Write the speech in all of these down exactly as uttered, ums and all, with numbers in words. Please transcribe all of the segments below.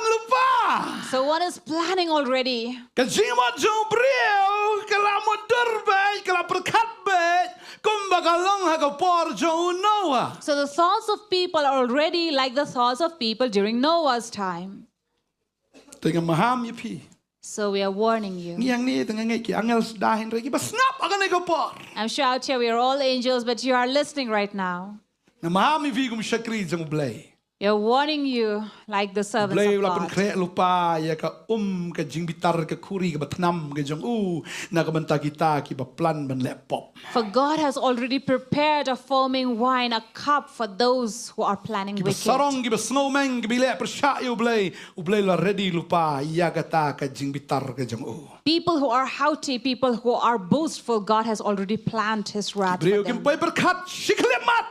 Lypa. So one is planning already. Ka jingmut jong u briew ka la mutdur beit, ka la pyrkhat beit kumba ka long ha ka por jong u Noah. So the thoughts of people are already like the thoughts of people during Noah's time. Te nga maham ïa phi. So we are warning you. Ngi hangne te nga ngeit ki angel sdang hynrei kiba sngap ha kane ka por. I'm sure out here we are all angels, but you are listening right now. Nga maham ïa phi kum shakri jong u Blei. We are warning you like the servants Blei of u la God. pynkhreh lypa ïa ka um ka jingbitar ka khuri kaba thnam ka jong u na ka bynta kita kiba plan ban leh pop. For God has already prepared a foaming wine, a cup for those who are planning Kiba wicked. sarong, kiba sngewmeng, kiba leh pyrshah ïa u Blei, u Blei u la ready lypa ïa kata ka jingbitar ka jong u. People who are haughty, people who are boastful, God has already planned his wrath for Briew kim them. poi pyrkhat shi khyllipmat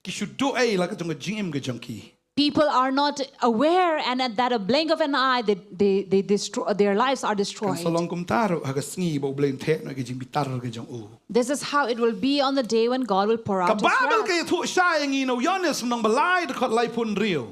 ki shu duh ei la ka jong ka jingim ka jong ki. People are not aware, and at that a blink of an eye, they, they, they destroy, their lives are Kan destroyed. sa long kumta ruh ha ka sngi ba u Blei un theh noh ïa ka jingbitar ka jong u. This is how it will be on the day when God will pour Ka out his Baibl wrath. ka ïathuh shai ïa ngi na u Ïoannis lynnong ba lai dkhot laiphew hynriew.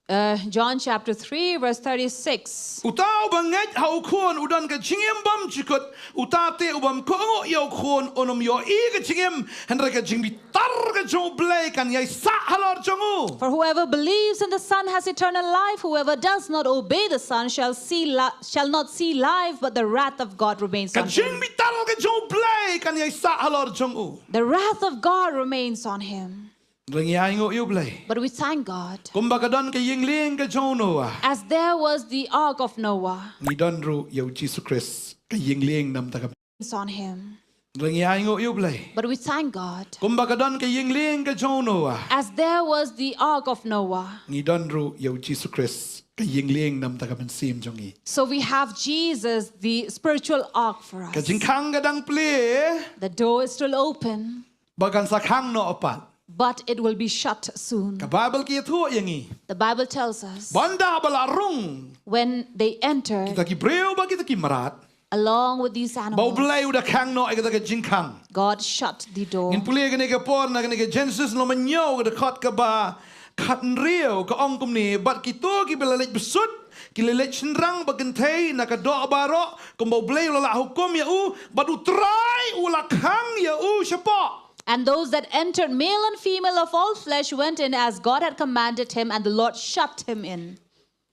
Uh, John chapter three, verse thirty-six. Uta uba ngeit ha u Khun u don ka jingim bymjukut, uta te u bym kohnguh ïa u Khun un ym ïohi ka jingim, hynrei ka jingbitar ka jong u Blei kan ïaisah halor jong u. For whoever believes in the Son has eternal life. Whoever does not obey the Son shall see li- shall not see life, but the wrath of God remains Ka on him. jingbitar ka jong u Blei kan ïaisah halor jong u. The wrath of God remains on him. Hynrei ngi ainguh ïa u Blei. But we thank God. Kumba ka don ka ïing lieng ka jong u Noah, As there was the ark of Noah, ngi don ruh ïa u Jisu Khrist ka ïing lieng namar ka is on him. Hynrei ngi ainguh ïa u Blei. But we thank God. Kumba ka don ka ïing lieng ka jong u Noah, As there was the ark of Noah, ngi don ruh ïa u Jisu Khrist ka ïing lieng namar ka mynsiem jong ngi. So we have Jesus, the spiritual ark for us. Ka jingkhang ka dang plie. The door is still open, Ba kan sa khang noh pat. But it will be shut soon. Ka Baibl ka ïathuh ïa ngi. The Bible tells us Ban da ba la rung when they entered kita ki briew bad kita ki mrad, along with these ba u animals, Blei u da khang noh ïa kata ka jingkhang. God shut the door. Ngin pule kane ka por na kane ka Genesis lynnong ba hynñiew ka dkhot kaba khathynriew, ka ong kumne: Bad kito kiba la leit bsut ki la leit shynrang bad kynthei na ka doh baroh, kumba u Blei u la lah hukum ïa u, bad u Trai u la khang ïa u shapoh. And those that entered, male and female of all flesh, went in as God had commanded him, and the Lord shut him in.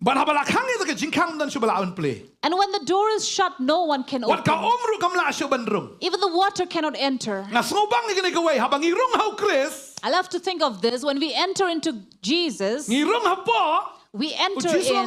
Bad haba la khang ïa kata ka jingkhang, ym don shuh ba lah ban plie. And when the door is shut, no one can Wat ka open. um ruh kam lah shuh ban rung. Even the water cannot enter. Nga sngewbang ïa kane kawei, haba ngi rung ha u Khrist, I love to think of this. When we enter into Jesus, ngi rung hapoh, we u enter Jisu u in.